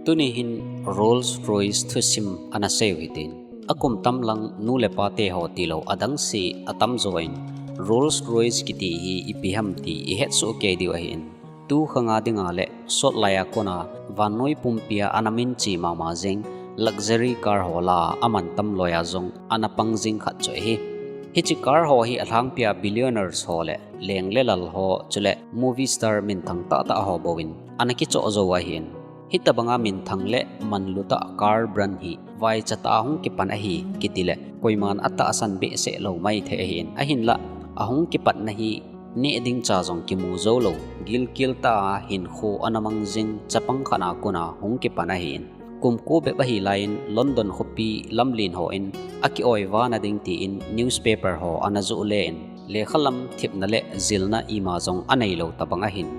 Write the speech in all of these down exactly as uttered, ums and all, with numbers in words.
Tuni hin Rolls Royce thusim ana seiu hitin. Akum tamlang nu le pa te ho tilou adang se atamjo in Rolls Royce kiti hi ipi ham ti ihetsoh kei diu ahin. Tu khanga dinga le sot laiya kona vannoi pumpia ana minche mama jing luxury car ho lah a aman tam loiya jong ana pang jing khat chu ahi. Hiche car ho hi alhangpia billionaires ho le leng le lal ho chule movie star minthang tahtah ho bouvin ana kichoh jou ahin. Hitabanga minthang le manlutah car brand hi vaicha tah a hung kipan ahi kiti le koiman atahsan behseh lou maithei ahin. Ahinlah ahung kipatna hi neh ding cha jong kimu jou lou, gilkel tah a hinkho ana mang jing chapang khat a kona hung kipan ahin. Kum ko bep ahi laiyin London khopi lamlen hon akioi vana ding tin newspaper ho ana joh le in, lekha lam thepna le jilna ima jong anei lou tabang ahin.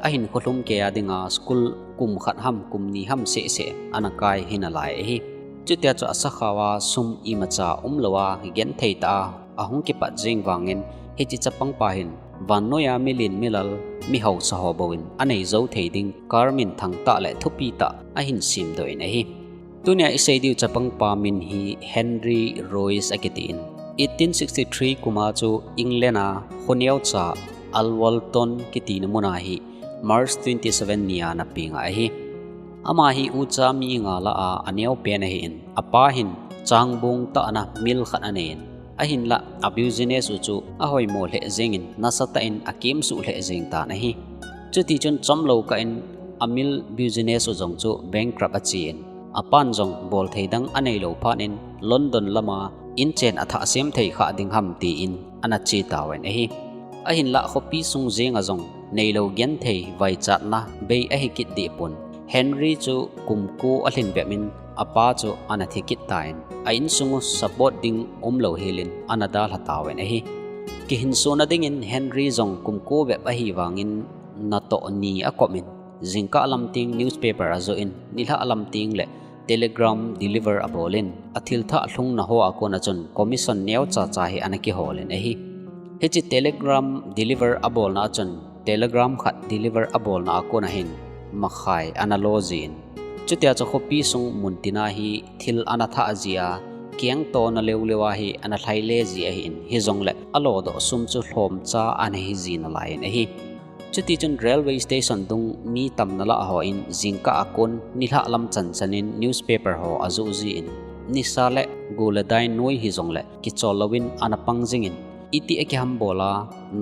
Ahinkho lhumkeiya dinga school kum khat ham, kum ni ham seh seh ana kai hi nalai ahi. Chutia chu asakhao a sum imacha umlou a genthei tah a ahung kipat jing vangin hiche chapang pa hin vannoiya milen milal mihaosa ho bouvin anei jou thei ding car minthang tah le thupi tah ahin semdoh in ahi. Tunia isei diu chapang pa min hi Henry Royce akitin. Eighteen sixty-three kuma chu England a kho neocha Alwalton kitina muna hi March twenty-seven nia ana peng ahi. Ama hi ucha mi nga lah a aneo pen ahin, apa hin changbong tah ana mill khat anei in, ahinlah a business u chu ahoimo lheh jengin nasatah in akemsuh lheh jeng tan ahi. Chutichun chomlou kah in a mill business u jong chu bankrupt achen, apan jong bolthei dang aneilou phat in London lama inchen athah sem thei kha ding ham tin ana che tauvin ahi. Ahinlah khopi sung jenga jong neilou genthei vaichatna bei ahi kit dehpon, Henry chu kum ko alhin bep in apa chu ana thi kit tan, a insung u support ding umlou helin ana dalha tauvin ahi. Kihinsona dingin Henry jong kum ko bep ahi vangin natoh ni akop in, jingkah lam teng newspaper ajoh in, nilhah lam teng le telegram deliver abol in, athil thah lhungna hoa kona chun commission neocha cha hi ana kihol in ahi. Hiche telegram deliver abolna a chun telegram khat deliver abolna a kona hin makhai ana lo jin, chutia chu khopi sung muntina hi thil ana thah jia, kengtona leuleu a hi ana lhaile ji ahin, hijongle alodoh sum chu lhomcha ana hiji nalaiyin ahi. Chutichun railway station dung mi tamna lah hon jingkah a kon nilhah lam chanchanin newspaper ho ajoh jin, nisa le go le dai noi hijongle kichol louvin ana pang jingin, iti akihambol a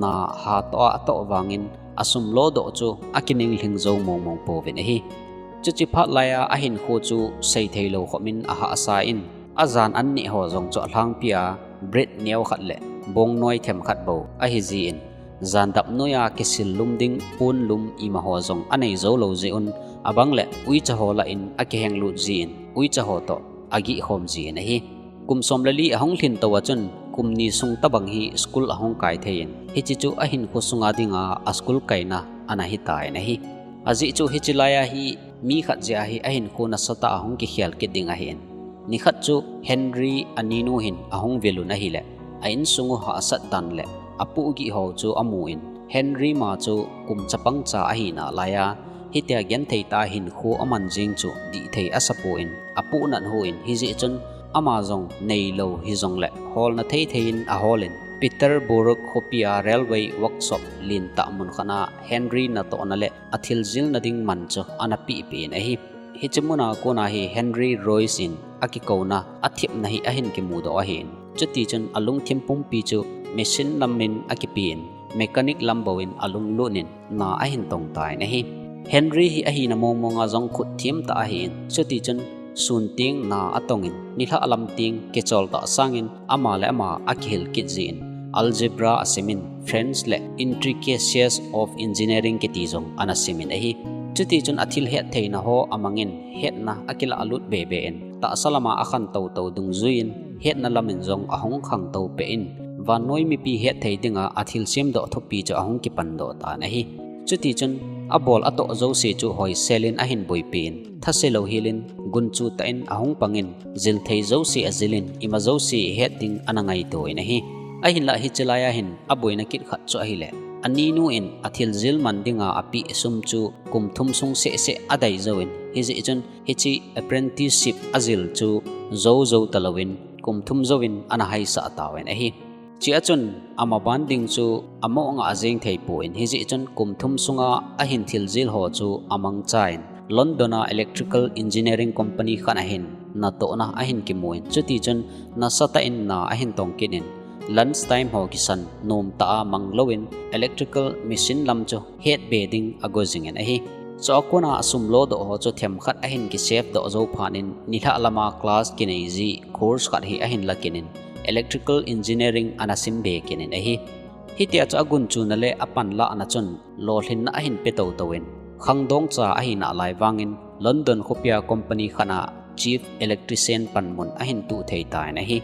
na hatoh a atoh vangin asum lodoh chu akining lhing jou mongmong pouvin ahi. Chuche phat laiya ahinkho chu seithei lou khomin ahahsa in, ajan an neh ho jong chu alhangpia bread neokhat le bongnoi themkhat bou ahijin, jandap noiya kisil lum ding pon lum imaho jong anei jou lou jeh un, abang le uicha ho lah in akihenglut jin, uicha ho toh agihkhom jin ahi. Kum som le li ahung lhin tou a chun kum ni sung tabang hi school ahung kai thei in, hiche chu ahinkho sunga dinga a school kaina ana hitan ahi. Ajeh chu hiche laiya hi mi khat jeh a hi ahinkho nasatah a hung kikhel kit ding ahin. Nikhat chu Henry aninu hin ahung velun ahile, a insung u hahsat dan le apohgih ho chu amun, Henry ma chu kum chapang cha ahina laiya hitia genthei tah a hinkho aman jing chu dihthei asapon, apohnat hon, hijeh chun ama jong neilou hijongle holna theithei in aholin, Peterborough khopia railway workshop lentah mun khat a Henry natohna le athil jilna ding man chu ana pehpeh in ahi. Hiche muna kona hi Henry Royce in akikouna, athepna hi ahin kimudoh ahin, chutichun alungthim pumpi chu machine lamin akipen, mechanic lam bouvin alunglut in na ahin tongtan ahi. Henry hi ahina mongmonga jong khut themtah ahin, chutichun sun teng na atongin, nilhah lam teng kichol tah sangin ama le ama akihil kit jin, algebra asimin, French le intricacies of engineering kiti jong ana simin ahi. Chutichun athil hettheina ho amangin, hetna akilahlut bebe in, tahsa lama akhantou tou dungjuiyin, hetna lamin jong ahung khangtou peh in, vannoi mipi hetthei dinga athil semdoh thupi chu ahung kipandoh tan ahi. Chutichun abol atoh jouse chu hoiselin ahin boipen, thase louhelin gunchu tah in ahung pangin, jilthei jouse ajilin, ima jouse het ding ana ngaito in ahi. Ahinlah hiche laiya hin aboina kit khat chu ahile, Aninu in athil jil man dinga apeh sum chu kum thum sung seh seh adei jouvin, hijeh chun hiche apprenticeship ajil chu jou jou talouvin kum thum jouvin ana haisah tauvin ahi. Chea chun amaban ding chu amoh ngah jeng thei pon, hijeh chun kum thum sunga ahin thil jil ho chu amangchan London a electrical engineering company khat a hin natohna ahin kimun, chuti chun nasatah in na ahin tong kit in, lunch time ho kisan nomtah a manglouvin electrical machine lam chu hetbe ding ago jingin ahi. Chua kona asum lodoh ho chu themkhat ahin kisave doh jou phat in nilhah lama class kinei ji course khat hi ahin la kit in electrical engineering ana simbe kit in ahi. Hitia chu agunchuna le apanlahna chun lolhinna ahin pe toutouvin, khangdong cha ahi nalai vangin London khopia company khat a chief electrician panmun ahin tuh thei tan ahi.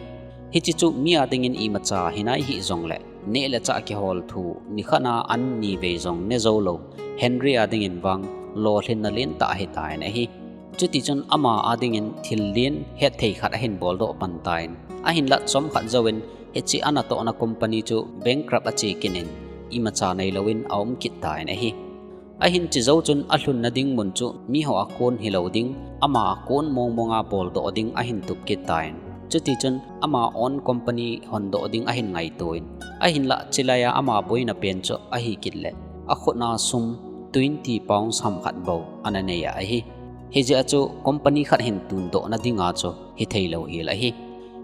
Hiche chu mi a dingin imacha hinai hih jongle neh le chah kihol thu nikhat a an ni vei jong ne joulou Henry a dingin vang lolhinna lentah ahitan ahi. Chuti chun ama a dingin thil len hetthei khat ahin boldoh pan tan, ahinlah chomkhat jouvin hiche anatohna company chu bankrupt ache kit in imacha neilouvin aum kit tan ahi. Ahin che jou chun alhunna ding mun chu miho a kon hilou ding, ama a kon mongmonga boldoh ding ahin tup kit tan, chuti chun ama own company hondoh ding ahin ngaitoin, ahinlah chelaiya ama boina pen chu ahi kit le akhutna sum twenty pounds hamkhat bou ana nei ahi. Hijeh a chu company khat hin tundohna dinga chu hitheilou hel ahi.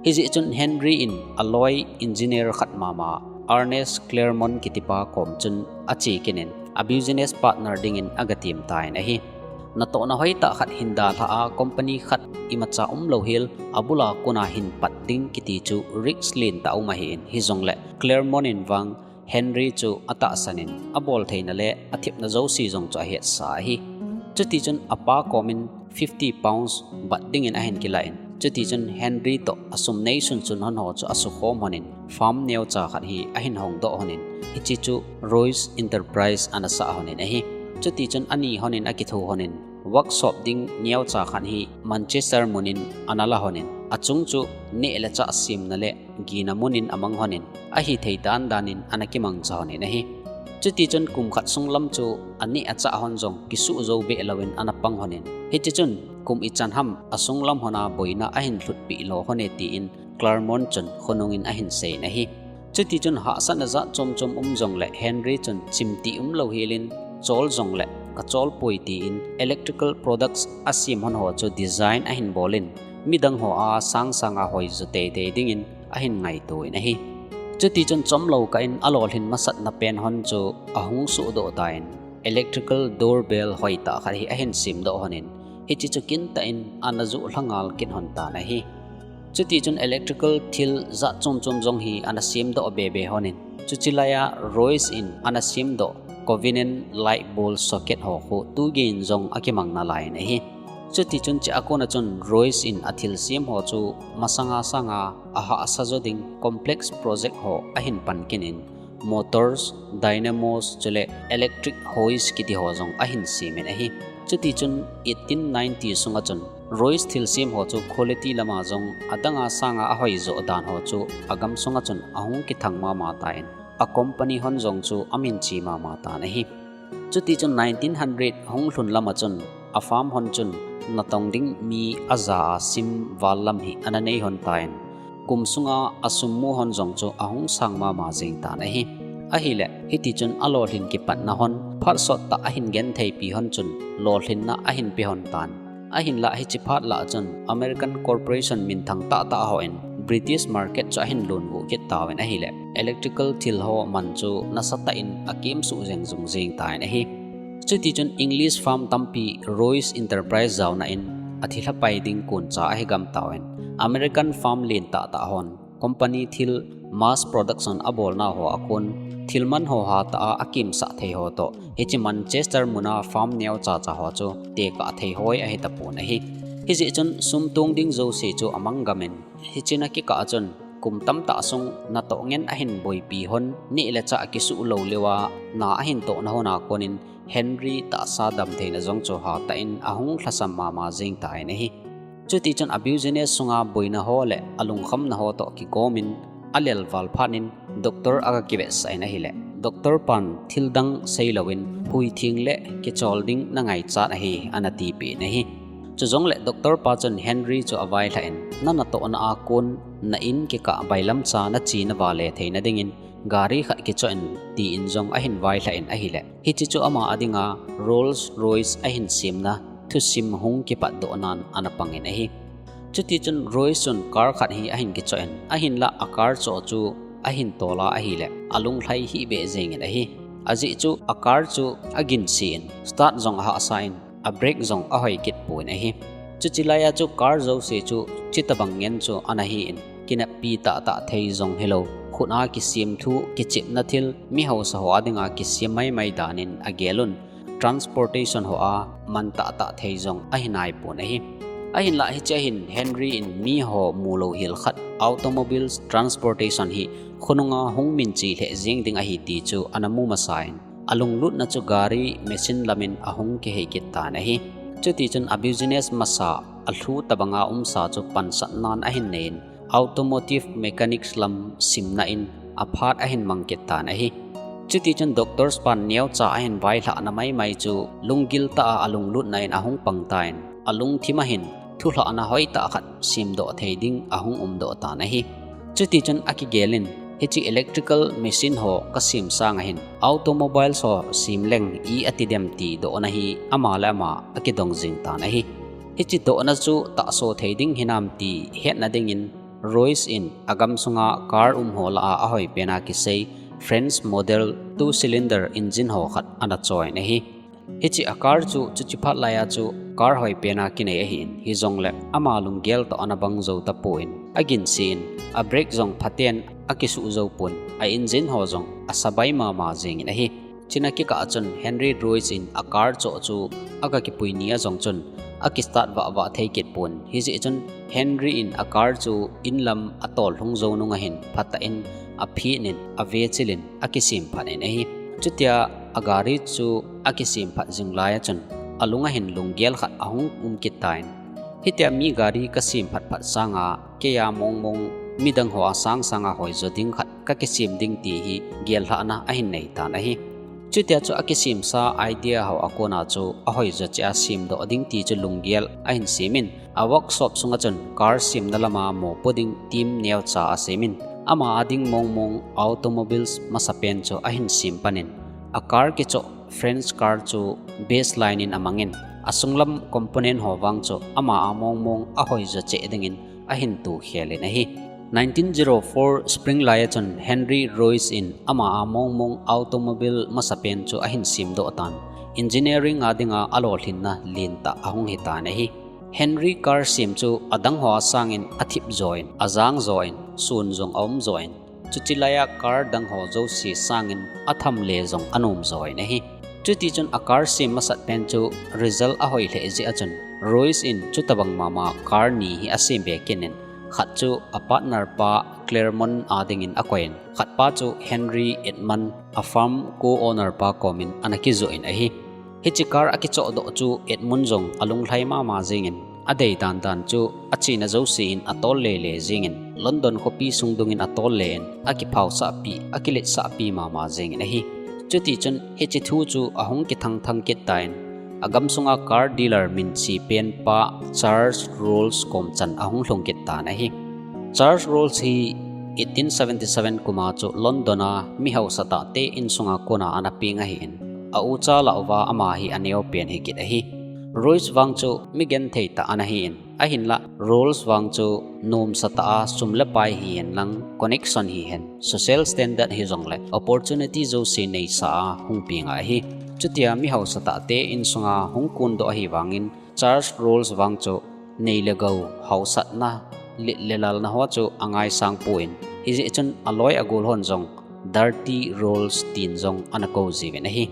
Hijeh chun Henry in aloi engineer khat mama Ernest Clermont kitipa kom chun ache kit in abusiness partner dingin agatem tan ahi. Natohna hoitah khat hin dalhah a company khat imacha umlou hel abula kona hin pat ding kiti chu risk lentah um ahin, hijongle Clermont in vang Henry chu atahsan in abol theina le athepna jouse jong chu ahetsa ahi. Chuti chun apa komin fifty pounds bat dingin ahin kilah in, chuti chun Henry toh asum neisun sun hon ho chu asukhom lhonin farm neocha khat hi ahin hongdoh lhonin, hiche chu Royce Enterprise ana sah lhonin ahi. Chuti chun ani lhonin akitho lhonin workshop ding neocha khat hi Manchester munin ana la lhonin, achung chu neh le chah semna le gihna munin amang lhonin, ahithei dandan in ana kimangcha lhonin ahi. Chuti chun kum khat sunglam chu aneh achah lhon jong kisuh jou behlouvin ana pang lhonin, hiche chun kum ichan ham asunglam lhona boina ahin lhutpeh lo lhone tin Clermont chun khonungin ahin seiyin ahi. Chuti chun hahsatna jat chom chom um jongle Henry chun chimtih umlou helin chol jongle kacholpoi tin electrical products asem lhon ho chu design ahin bolin midang ho a sangsanga hoijo teitei dingin ahin ngaitoin ahi. Chuti chun chomlou kah in alolhin masatna pen lhon chu ahung sohdoh tan electrical doorbell hoitah khat hi ahin semdoh lhonin, hiche chu kintah in ana joh lhangal kit lhon tan ahi. Chuti chun electrical thil jat chom chom jong hi ana semdoh bebe lhonin, chuche laiya Royce in ana semdoh Covenant light bulb socket ho khu tugeiyin jong akimang nalaiyin ahi. Chuti chun chea kona chun Royce in athilsem ho chu masanga sanga ahahsa jo ding complex project ho ahin pan kit in, motors, dynamos chule electric hoist kiti ho jong ahin semin ahi. Chuti chun eighteen ninety sunga chun Royce thilsem ho chu quality lama jong adanga sanga ahoijo dan ho chu agam sunga chun ahung kithang mama tan, a company lhon jong chu aminche mama tan ahi. Chuti chun nineteen hundred hung lhun lama chun a farm lhon chun natong ding mi aja a sim val lam hi ana nei lhon tan, kum sunga asum mu lhon jong chu ahung sang mama jeng tan ahi. Ahile hiti chun alolhin kipatna lhon phat sottah ahin gentheipi lhon chun lolhinna ahin pe lhon tan. Ahinlah hiche phat lah chun American corporation minthang tahtah hon British market chu ahin longuh kit tauvin ahile electrical thil ho man chu nasatah in akemsuh jeng jung jeng tan ahi. Chuti chun English firm tampi Royce Enterprise jaona in athilha pai ding koncha ahi gam tauvin American firm len tahtah hon company thil mass production abolna ho a kon thilman ho hatah a akemsah thei ho toh hiche Manchester muna farm neocha cha ho chu tekah thei hoi ahitapon ahi. Hijeh chun sum tong ding jouse chu amang gamin, hiche na kikah a chun kum tamtah sung natoh ngen ahin boipi lhon, neh le chah kisuh lou leuva na ahin tohna lhon a konin Henry tahsa damtheina jong chu hatah in ahung lhasam mama jeng tan ahi. Chuti chun a business sunga boina ho le alungkhamna ho toh kigomin alelval phat in doctor aga kivetsah in ahile Doctor pan thil dang seilouvin, hui theng le kichol ding nangaichat ahi, ana tipeh in ahi. Chujongle Doctor pa chun Henry chu availhah in, nanatohna a kon na in kikah bailamcha nache navale theina dingin gari khat kichoh in, tin jong ahin vailhah in ahile, hiche chu ama a dinga Rolls Royce ahin semna thusim hung kipatdohnan ana pangin ahi. Chutichun Royce chun car khat hi ahin kichoh in, ahinlah a car choh chu ahin tol a ahile, alunglhai hihbeh jengin ahi. Ajeh chu a car chu aginse in, start jong ahahsa in, a brake jong ahoi kit pon ahi. Chuche laiya chu car jouse chu chutobang ngen chu ana hi in, kineppi tahtah thei jong hilou, khut a kisem thu, kichepna thil, mi hausa ho a dinga kisem maimai dan in agel un, transportation hoa man tahtah thei jong ahi naipon ahi. Ahinlah hichea hin Henry in miho mulou hel khat, automobiles transportation hi khonunga hung minche lheh jeng ding ahi ti chu ana mu masa in, alunglutna chu gari, machine lamin ahung kihei kit tan ahi. Chutichun a business masa, alhu tobanga umsa chu pansatnan ahin nei in, automotive mechanics lam simna in aphat ahin mang kit tan ahi. Chutichun doctors pan neocha ahin vailhahna maimai chu lunggil tah a alunglutna in ahung pang tan, alungthim a hin thulhahna hoitah khat semdoh thei ding ahung umdoh tan ahi. Chutichun akigel in, hiche electrical machine ho kasem sanga hin automobiles ho sem leng i ati dem ti dohna hi ama le ama akidong jing tan ahi. Hiche dohna chu tahsa thei ding hinam ti hetna dingin Royce in agamsunga car um ho lah a ahoipena kisei French model two cylinder engine ho khat ana choh in ahi. Hiche a car chu chuche phat laiya chu car hoipena kinei ahin, hijongle ama lunggel toh ana bang jou tapon, aginse in, a brake jong phaten akisuh jou pon, a engine ho jong asabai mama jengin ahi. Chuna kikah chun Henry Royce in a car choh chu aga kipui ni a jong chun akistart vahvah thei kit pon. Hijeh chun Henry in a car chu inlam atol lhung jou nunga hin phatah in aphet in, avechil in, akisem phat in ahi. Chutia a gari chu akisem phat jing laiya chun alung a hin lunggel khat ahung um kit tan, hitia mi gari kasem phat phat sanga keiya mongmong midang hoa sangsanga hoijo ding khat kakisem ding ti hi gellhahna ahin nei tan ahi. Chutia chu akisemsa idea ho a kona chu ahoijo cheh a semdoh ding ti chu lunggel ahin semin, a workshop sunga chun car semna lama mopo ding team neocha asemin, ama a ding mongmong automobiles masapen chu ahin sem panin, a car kichoh French car chu baseline in amangin, asunglam component ho vang chu ama a mongmong ahoijo cheh dingin ahin tohkhel in ahi. Nineteen zero four spring laiya chun Henry Royce in ama a mongmong automobile masapen chu ahin semdoh tan, engineering a dinga alolhinna lentah ahung hitan ahi. Henry car sem chu adang hoa sangin athip join, ajang join, sun jong aum join, chuche laiya car dang ho jouse sangin athamle jong anom join ahi. Chutichun a car sem masat pen chu result ahoi lheh jeh a chun Royce in chutobang mama car ni hi asem be kit in, khat chu a partner pa Clermont a dingin akoiyin, khatpa chu Henry Edmund, a farm co-owner pa komin ana kijoh in ahi. Hiche car akichohdoh chu Edmund jong alunglhai mama jengin, adei dandan chu achena jouse in atol lele jengin, London khopi sung dungin atol len, akiphaosahpi, akiletsahpi mama jengin ahi. Chutichun hiche thu chu ahung kithangthang kit tan, agamsunga car dealer minse penpa Charles Rolls komchan ahung lhung kit tan ahi. Charles Rolls hi eighteen seventy seven kuma chu London a mi hausatahte insunga kona ana peng ahin, a ucha lah uva ama hi aneopen hikit ahi. Rolls vang chu mi genthei tah ana hin, ahinlah Rolls vang chu nomsatah a sum le pai hihen lang, connection hihen, social standard hijongle opportunity jouse neisa a hung penga ahi. Chutia mi hausatahte insunga hung kondoh ahivangin Charles Rolls vang chu nei le gou, hausatna, let le lalna ho chu angaisang pon, hijeh chun aloi agol hon jong Dirty Rolls tin jong ana kou jiuvin ahi.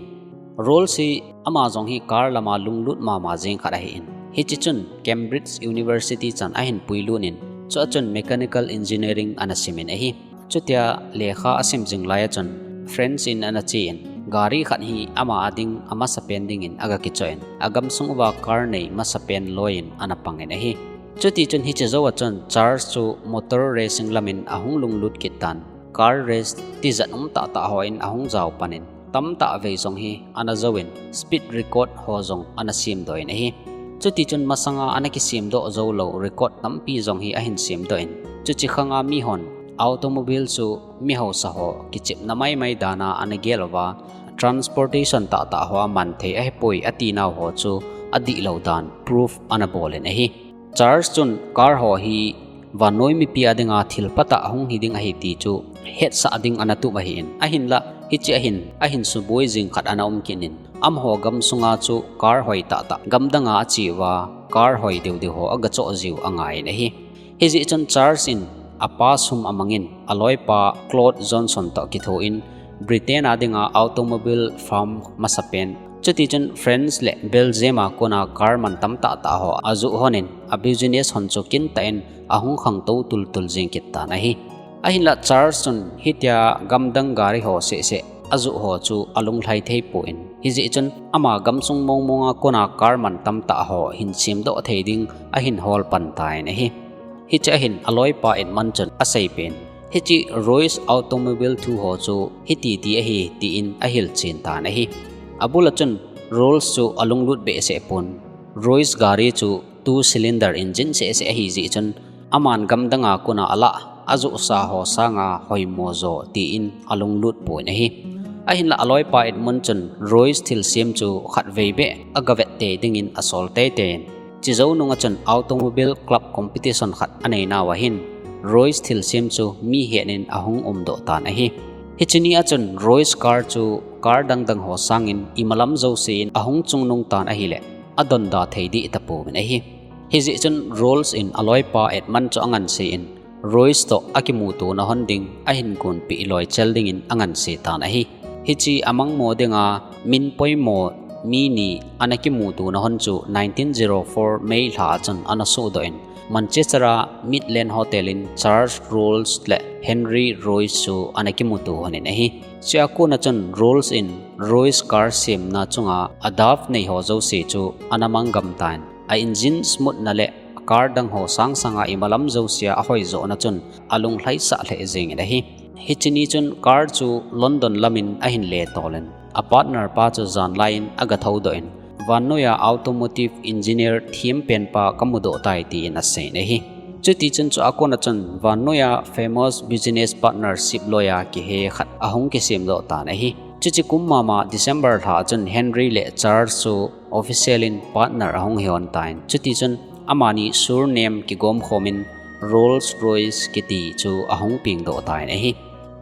Rolls hi ama jong hi car lama lunglut mama jeng khat ahin, hiche chun Cambridge University chan ahin puilut in, chua chun mechanical engineering ana simin ahi. Chutia lekha asim jing laiya chun France in ana chen, gari khat hi ama a ding amasapen dingin aga kichoh in, agamsung uva car nei masapen loiyin ana pangin ahi. Chutichun hiche jouva chun Charles chu motor racing lamin ahung lunglut kit tan. car race tijat um tahtah hon ahung jao panin, tamtah vei jong hi ana jouvin, speed record ho jong ana semdoh in ahi. Chutichun masanga ana kisemdoh joulou record tampi jong hi ahin semdoh in, chuche khanga mihon automobile chu mihausa ho kichepna maimai dana ana gel uva, transportation tahtah ho aman thei ahipoi atinau ho chu adihlou dan proof ana bol in ahi. Charles chun car ho hi vannoi mipi a dinga thil phatah hung hi ding ahi ti chu hetsah ding ana tup ahin, ahinlah hiche ahin, ahin suboi jing khat ana um kit in, amaho gamsunga chu car hoi tahtah gamdanga ache uva, car hoi deuhdeuh ho agachoh jiu angaiyin ahi. Hijeh chun Charles in apa sum amangin aloipa Claude Johnson toh kithoin, Britain a dinga automobile firm masapen, chutichun France le Belgium a kona car mantam tahtah ho ajoh honin, a business hon chu kintah in ahung khangtou tultul jing kit tan ahi. Ahinlah Charles chun hitia gamdang gari ho sehseh ajoh ho chu alunglhai theipon, hijeh chun ama gamsung mongmonga kona car mantam tah ho hin semdoh thei ding ahin hol pan tan ahi. Hiche ahin aloipa Edmund chun aseipen, hiche Rolls automobile thu ho chu hititi ahi, tin ahilchen tan ahi. Abul a chun Rolls chu alunglut behseh pon, Rolls gari chu two cylinder engine sehseh ahijeh chun, aman gamdanga kona alah ajohsa ho sanga hoimo jo, tin alunglut pon ahi. Ahinlah aloipa Edmund chun Rolls thilsem chu khatvei beh agavet tei dingin asol teitei in, chujou nunga chun automobile club competition khat aneinauva hin, Rolls thilsem chu mi henin ahung umdoh tan ahi. Hiche nia chun Rolls car chu car dangdang ho sangin imalam jousen ahung chungnung tan ahileh, adonda thei dih tapouvin ahi. Hijeh chun Rolls in aloipa Edmund chu angansen, Rolls toh akimutona hon ding ahin gonpeh loichel dingin anganse tan ahi. Hiche amangmo dinga min poimo mi ni ana kimutona hon chu nineteen zero four May lha a chun ana sohdoh in, Manchester a Midland Hotel in Charles Rolls le Henry Rolls chu ana kimuto honin ahi. Chua kona chun Rolls in Rolls car semna chunga adapt nei ho jouse chu ana manggam tan, a engine smoothna le car dang ho sangsanga imalam jousea ahoijohna chun alunglhaisah lheh jengin ahi. Hiche ni chun car chu London lamin ahin letolin, a partner pa chu janlaiyin agathoudoh in, vannoiya automotive engineer thempenpa kamudoh tai, tin aseiyin ahi. Chutichun chua kona chun vannoiya famous business partnership loiya kihe khat ahung kisemdoh tan ahi. Chuche kum mama December lha a chun Henry le Charles chu official in partner ahung hihon tan, chutichun amani surname kigomkhomin Rolls Royce kiti chu ahung pengdoh tan ahi.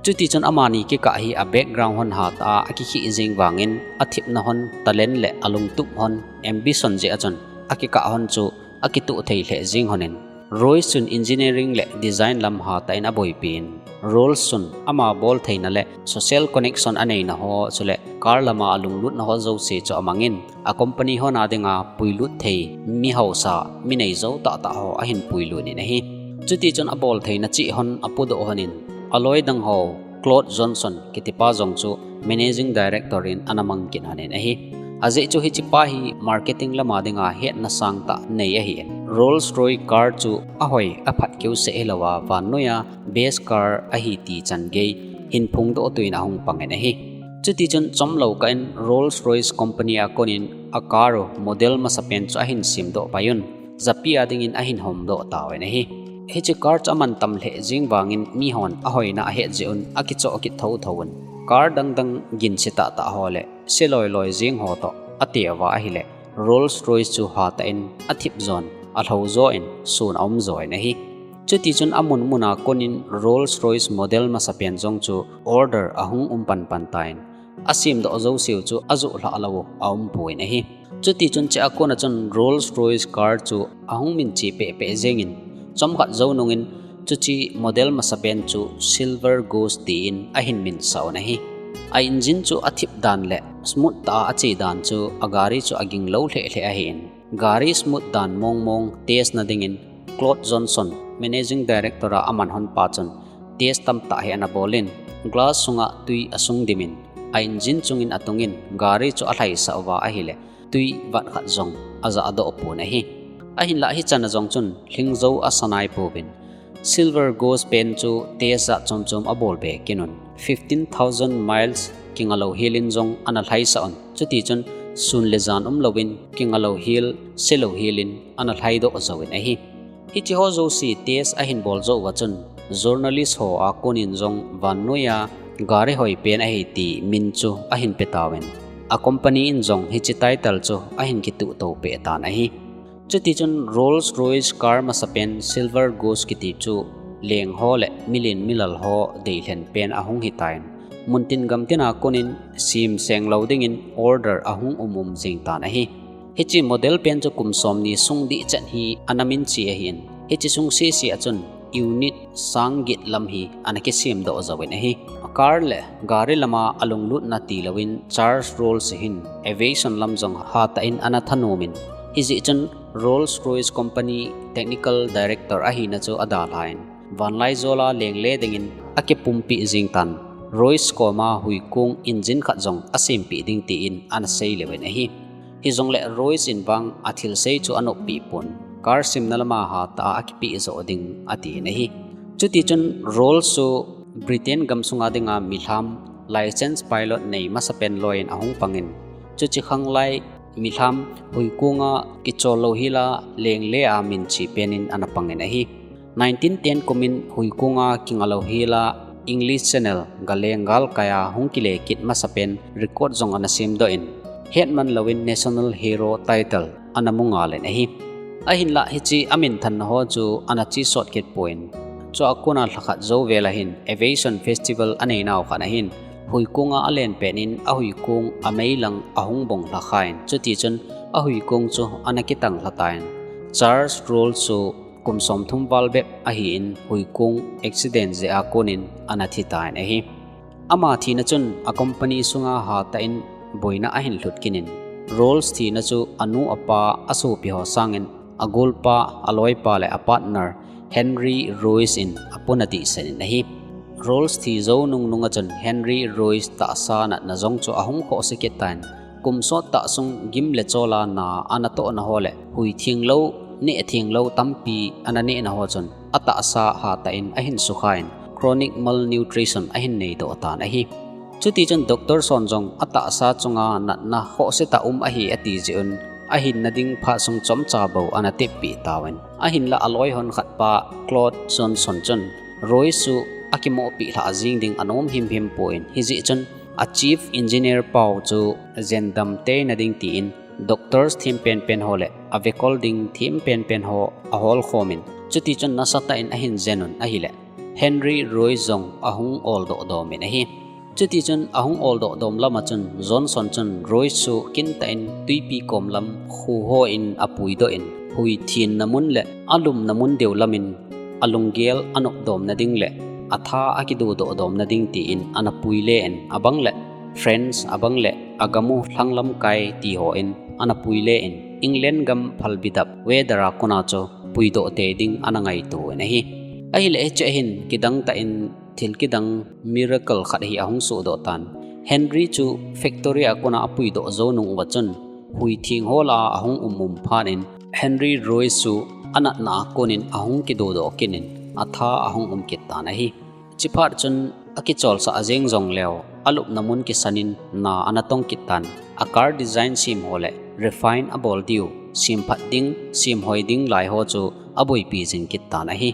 Chutichun amani kikah hi a background hon hatah a akikheh jeng vangin, athepna hon, talent le alungtup hon, ambition jeh a chun akikah hon chu akitoh thei lheh jeng honin, Rolls chun engineering le design lam hatah in aboipen, Rolls chun ama boltheina le social connection aneina ho chule car lama alunglutna ho jouse chu amangin, a company hon a dinga puilut thei, mi hausa, mi neijou tahtah ho ahin puilut in ahi. Chutichun aboltheina cheh hon apodoh honin, aloi dang ho Claude Johnson kitipa jong chu managing director in ana mang kit honin ahi. Ajeh chu hichepa hi marketing lama dinga hetna sangtah nei ahin, Rolls Royce car chu ahoi aphat keuseh hilouva vannoiya best car ahi ti changei hin phongdoh tuin ahung pangin ahi. Chutichun chomlou kah in Rolls Royce company a konin a car u model masapen chu ahin semdoh paiyun, japi a dingin ahin homdoh tauvin ahi. Hiche car chu amantam lheh jeng vangin mihon ahoina ahet jeh un akichoh kit thouthouvun, car dangdang ginse tahtah ho le seloiloi jeng ho toh ateuva ahileh, Rolls Royce chu hatah in athep jon, alhou jo in sun aum join ahi. Chutichun amun muna konin Rolls Royce model masapen jong chu order ahung um panpan tan, asemdoh jouseu chu ajoh lhah lou u aumpon ahi. Chutichun chua kona chun Rolls Royce car chu ahung minche pehpeh jengin, chomkhat jou nungin chuche model masapen chu Silver Goose tin ahin minsah un ahi. A engine chu athep dan le smooth tah a ache dan chu a gari chu aginglou lheh lheh ahin, gari smooth dan mongmong test na dingin Claude Johnson, managing director a aman honpa chun test tamtah hi ana bolin, glass sunga twi asung dimin, a engine chungin atungin gari chu alhaisah uva ahileh, twi vat khat jong ajahdoh pon ahi. Ahinlah hichana jong chun lhingjou asa naipouvin, Silver Ghost pen chu test jat chom chom abol be kit un. Fifteen thousand miles kinga lou hel in jong ana lhaisah un. Chuti chun sun le jan um louvin kinga lou hel, se lou hel in ana lhai doh jouvin ahi. Hiche ho jouse test ahin bol jou uva chun journalist ho a kon in jong vannoi a gari hoi pen ahi ti min chu ahin pe tauvin, a company in jong hiche title chu ahin kituh to peh tan ahi. Chuti chun Rolls Royce car masapen Silver Ghost kiti chu leng ho le milen milal ho deilhen pen ahung hitan, muntin gamtin a kon in sem seng lou dingin order ahung um um jing tan ahi. Hiche model pen chu kum somni sung dihchet hi ana minche ahin, hiche sung sese a chun unit sang get lam hi ana kisem doh jouvin ahi. Car le gari lama alunglutna tilouvin Charles Rolls hin aviation lam jong hatah in ana thanom in, hijeh chun Rolls Royce Company Technical Director ahina chu adalhan, vanlaijol a lengle dingin akipumpi jing tan, Royce koma huikong engine khat jong asempeh ding tin ana seileuvin ahi. Hijongle Royce in vang athilsei chu anoppi pon, car semna lama hatah a akipeh joh ding atin ahi. Chuti chun Rolls chu Britain gamsunga dinga milham, licensed pilot nei masapen loiyin ahung pangin, chuche khanglai milham huikonga kichol lou hel a lengle a minche pen in ana pangin ahi. Nineteen ten kumin huikonga kinga lou hel a English Channel galeng galkai a hung kile kit masapen record jong ana semdoh in, hetman louvin National Hero title ana mu ngal in ahi. Ahinlah hiche aminthanna ho chu ana chesot kit pon, chua kona lhakhat jou vel ahin Aviation Festival aneinau khat ahin, huikonga alen pen in ahuikong ameilang ahung bong lhakhan, chuti chun ahuikong chu ana kitang lhatain, Charles Rolls chu kum somthum val bep ahin huikong accident jeh a kon in ana thitan ahi. Ama thina chun a company sunga hatah in boina ahin lhut kit in, Rolls thina chu anu apa asopi ho sangin agolpa, aloipa le a partner Henry Royce in apuna dihsen in ahi. Rolls thi jou nungnung a chun Henry Royce tahsa natna jong chu ahung khohse kit tan, kum sottah sung gim le chol a na ana tohna ho le hui thenglou, neh thenglou tampi ana nehna ho chun atahsa hatah in ahin sukhan, chronic malnutrition ahin neidoh tan ahi. Chuti chun doctor hon jong atahsa chunga natna khohsetah um ahi ati jeh un, ahinna ding phat sung chomcha bou ana teppeh tauvin, ahinlah aloi hon khatpa Claude Johnson chun Royce chu akimohpi lhah jeng ding anom himhim pon, hijeh chun a chief engineer pau chu jendam teina ding tin doctors them penpen ho le avekol ding them penpen ho aholkhom in, chuti chun nasatah in ahin jen un ahile, Henry Royce jong ahung oldoh dom in ahi. Chuti chun ahung oldoh dom lama chun Johnson chun Royce chu kintah in twipi kom lam khuho in apuidoh in, hui thenna mun le alumna mun deu lamin alunggel anopdomna ding le atha akidodoh domna ding tin ana puile in, abang le France, abang le agamu lhanglamkai ti ho in ana puile in, England gam phalbi dap weather a kona chu puidoh tei ding ana ngaito in ahi. Ahile hiche hin kidang tah in thil kidang miracle khat hi ahung sohdoh tan. Henry chu factory a kona apuidoh jou nung uva chun, hui theng ho lah a ahung um um phat in Henry Royce chu anatna a kon in ahung kidodoh kit in atha ahung um kit tan ahi. Chuphat chun akicholsah jeng jongleu, alupna mun kisan in na ana tong kit tan, a car design sem ho le refine abol diu, semphat ding, semhoi ding lai ho chu aboipi jing kit tan ahi.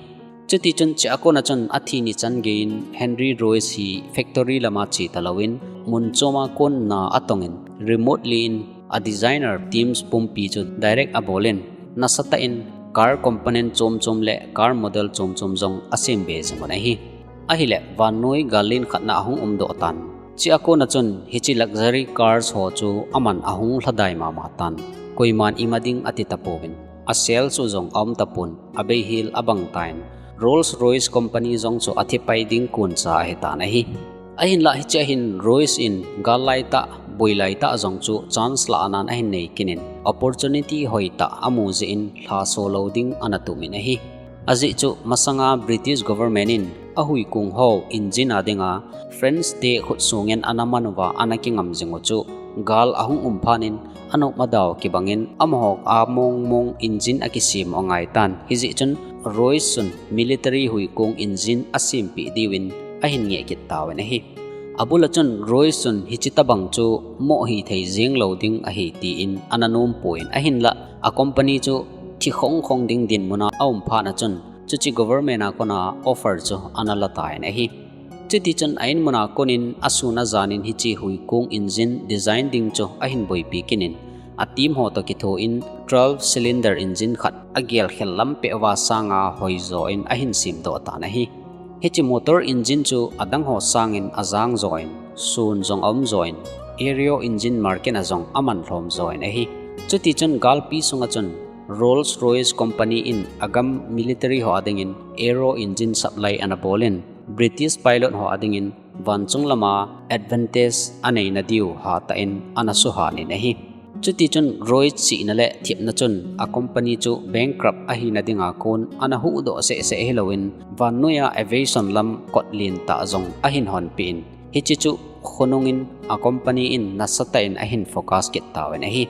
Chuti chun chua kona chun athi ni chan geiyin Henry Royce hi factory lama che talouvin, mun choma kon na atongin, remotely in a designer teams pumpi chu direct abolin, nasatah in car component chom chom le car model chom chom jong asem be jing un ahi. Ahile, vannoi gal len khatna ahung umdoh tan. Chua kona chun hiche luxury cars ho chu aman ahung lhadai mama tan. Koiman ima ding ati tapouvin, a sales u jong aum tapon, abeihel abang tan. Rolls Royce Company jong chu athipai ding koncha ahitan ahi. Ahinlah hichea hin Royce in gal laitah, boi laitah jong chu chance lah anan ahin nei kit in, opportunity hoitah amu jeh in lhaso lou ding ana tumin ahi. Ajeh chu masanga British government in ahuikong ho engine a dinga France te khut sungin ana man uva ana kingam jing u chu gal ahung um phat in anop adau kibangin amaho a mong mong engine akisem u angaitan. Hijeh chun Royce chun military huikong engine asempeh diuvin ahin ngeh kit tauvin ahi. Abul a chun Royce chun hiche tabang chu moh hithei jeng lou ding ahi tin ana nompon ahinlah a company chu thi khongkhong ding dinmun a aum phat a chun chuche government a kona offer chu ana la tan ahi. Chuti chun a inmun a konin asun ajan in hiche huikong engine design ding chu ahin boipi kit in, a team ho toh kitho in twelve cylinder engine khat agel khel lam peh uva sanga hoijo in ahin semdoh tan ahi. Hiche motor engine chu adang ho sangin ajang jo in, sun jong aum jo in, aero engine market a jong aman lhom jo in ahi. Chuti chun galpi sunga chun Rolls-Royce Company in agam military ho adingin aero engine supply ana bol in, British pilot ho adingin vanchung lama advantage anei nadiu hatah in ana suhan in ahi. Chuti chun Royce chihna le thepna chun a company chu bankrupt ahina dinga kon ana huhdoh sehseh hilouvin, vannoiya aviation lam kot lentah jong ahin honpeh in, hiche chu khonungin a company in nasatah in ahin focus kit tauvin ahi.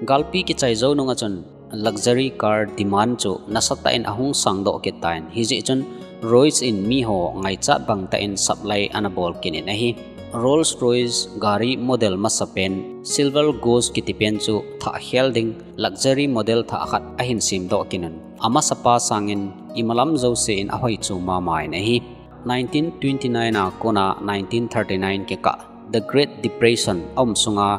Galpi kichai jou nunga chun luxury car demand chu nasatah in ahung sangdoh kit tan, hijeh chun Royce in miho ngaichat bangtah in supply ana bol kit in ahi. Rolls-Royce gari model masapen Silver Ghost kiti pen chu thah khel ding luxury model thah khat ahin semdoh kit un, amasapa sangin imalam jouse in ahoi chu mama in ahi. Nineteen twenty-nine a kona nineteen thirty-nine kikah The Great Depression aum sunga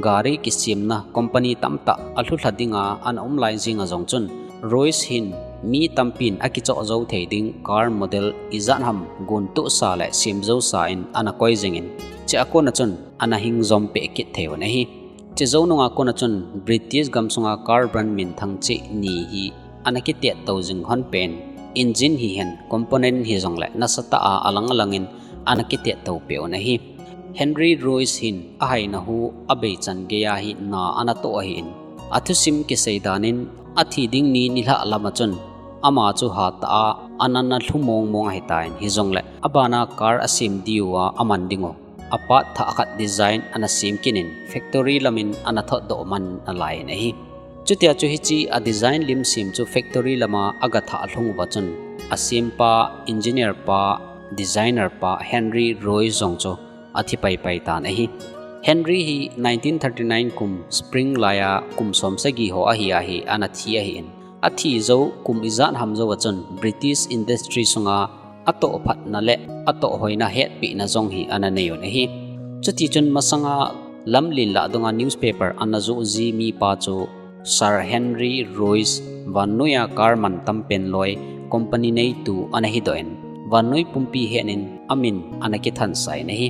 gari kisemna company tamtah alhulha dinga ana um lai jenga jong chun, Royce hin mi tampin akichoh jou thei ding car model ijat ham gontohsa le semjousa in ana koi jingin, chua kona chun ana hing jom peh kit thei un ahi. Chujou nunga kona chun British gamsunga car brand minthang cheh ni hi ana kitet tou jing hon pen, engine hihen component hijongle nasatah a alang alangin ana kitet tou peh un ahi. Henry Royce hin ahaina hu abeichan geiya hi na ana toh ahin, athusim kisei danin athi ding ni nilhah lama chun ama chu hatah a ana na lhu mongmong ahitan, hijongle abana car asem diuva aman dingu a part thah khat design ana sem kit in factory lamin ana thotdoh man nalai in ahi. Chutia chu hiche a design lim sem chu factory lama agathah lhung uva chun asempa, engineer pa, designer pa Henry Royce jong chu athi paipai tan ahi. Henry hi nineteen thirty-nine kum spring laiya kum somsagi ho ahi ahi ana thi ahin, athi jou kum ijat ham jouva chun British industry sunga atoh phatna le atoh hoina hetpehna jong hi ana nei un ahi. Chuti chun masanga lamlen lah dunga newspaper ana joh ji mipa chu Sir Henry Royce, vannoiya car mantam pen loi company neitu ana hidoh in, vannoi pumpi henin amin ana kithansa in ahi.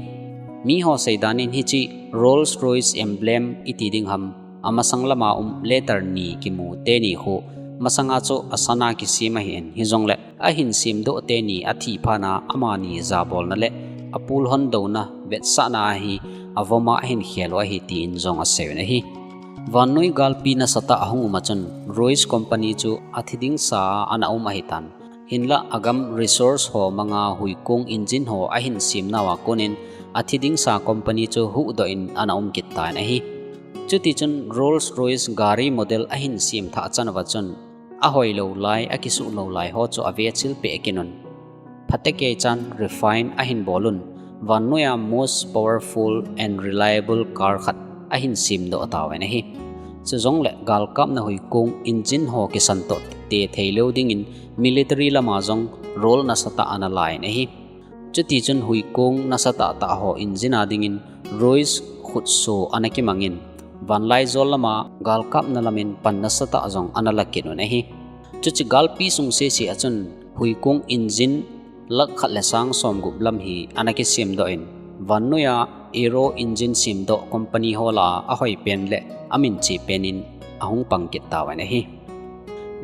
Miho seidan in hiche Rolls-Royce emblem iti ding ham, amasang lama um letter ni kimu teni khu masanga chu asana kisem ahin, hijongle ahin semdoh teni athi phatna amani jabolna le apul hondouna vetsahna a hi avoma ahin khel u ahi tin jong asei un ahi. Vannoi galpi nasatah ahung uma chun Royce Company chu athi dingsa a ana um ahitan, hinlah agam resource ho manga huikong engine ho ahin semnauva konin athi dingsa company chu huhdoh in ana um kit tan ahi. Chuti chun Rolls-Royce gari model ahin sem thah chan uva chun ahoilou lai, akisuhlou lai ho chu avechil peh kit un, phatecha chan refine ahin bol un, vannoiya most powerful and reliable car khat ahin semdoh tauvin ahi. Chujongle galkapna huikong engine ho kisan toh te theilou dingin military lama jong role nasatah ana la in ahi. Chuti chun huikong nasatah tah ho engine a dingin Royce khutso ana kimangin, vanlaijol lama galkapna lamin pan nasatah jong ana la kit un ahi. Chuche galpi sung sese a chun huikong engine lakh khat le sang somgup lam hi ana kisemdoh in, vannoiya aero engine semdoh company ho lah a ahoipen le amincheh pen in ahung pang kit tauvin ahi.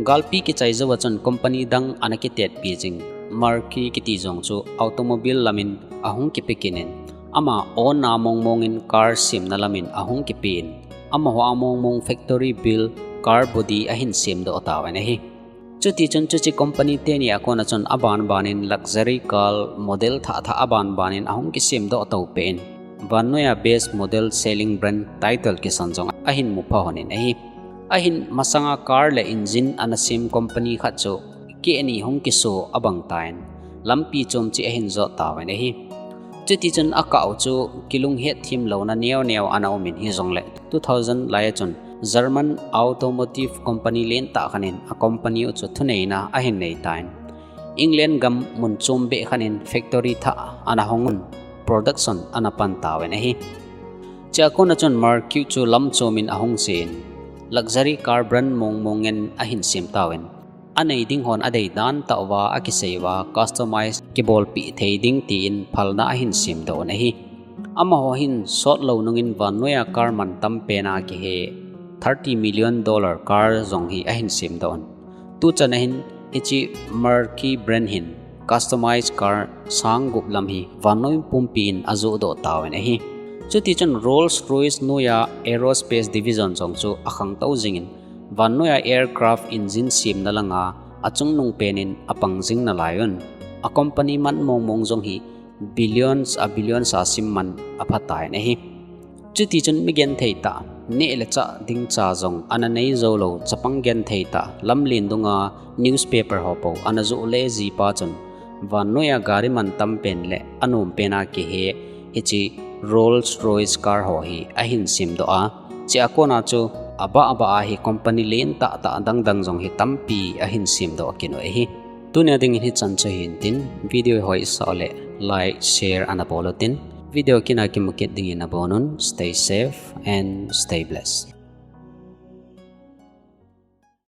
Galpi kichai jouva chun company dang ana kitetpi jing Maersk kiti jong chu automobile lamin ahung kipe kit in, ama onna mongmong in car semna lamin ahung kipe in, amaho a mongmong factory build car body ahin semdoh tauvin ahi. Chuti chun chuche company teni a kona chun abanbanin luxury car model thah thah abanbanin ahung kisemdoh tou peh in, vannoiya best model selling brand title kisan jong ahin mupha lhon in ahi. Ahin masanga car le engine ana sem company khat chu keh ni hung kiso abang tan, lampi chom cheh ahin jot tauvin ahi. Chutichun akah u chu kilunghet thim louna neo neo ana umin hijongle two thousand lai a chun German automotive company lentah khat in a company u chu thuneina ahin nei tan. England gam mun chom beh khat in factory thah ana hong un, production ana pan tauvin ahi. Chua kona chun Merc chu lam chom in ahung chen, luxury car brand mong mong in ahin sem tauvin, anei ding hon adei dan tah uva akisei uva customize kibolpeh thei ding tin phalna ahin semdoh un ahi. Amaho hin sot lou nungin vannoiya car mantam pen a kihe thirty million dollar car jong hi ahin semdoh un. Tuchan ahin hiche Merc brand hin customize car sang gup lam hi vannoi pumpi in ajohdoh tauvin ahi. Chutichun Rolls-Royce noiya aerospace division jong chu akhangtou jingin, vannoiya aircraft engine semna langa achungnung pen in apang jing nalaiyun, a company man mong mong jong hi billions a billions a sim man aphatai ahi. Chutichun mi genthei tah, neh le chah dingcha jong ana nei joulou chapang genthei tah, lamlen dunga newspaper ho pou ana joh le jipa chun, vannoiya gari mantam pen le anom pen a kihe hiche Rolls-Royce car ho hi ahin semdoh a, chua kona chu abah abah a hi company lentah tah dangdang jong hi tampi ahin semdoh kit u ahi. Tunia dingin hichan chu hintin, video hi hoisah uleh like, share ana bol utin, video kit a kimu kit dingin abonun, stay safe and stay blessed.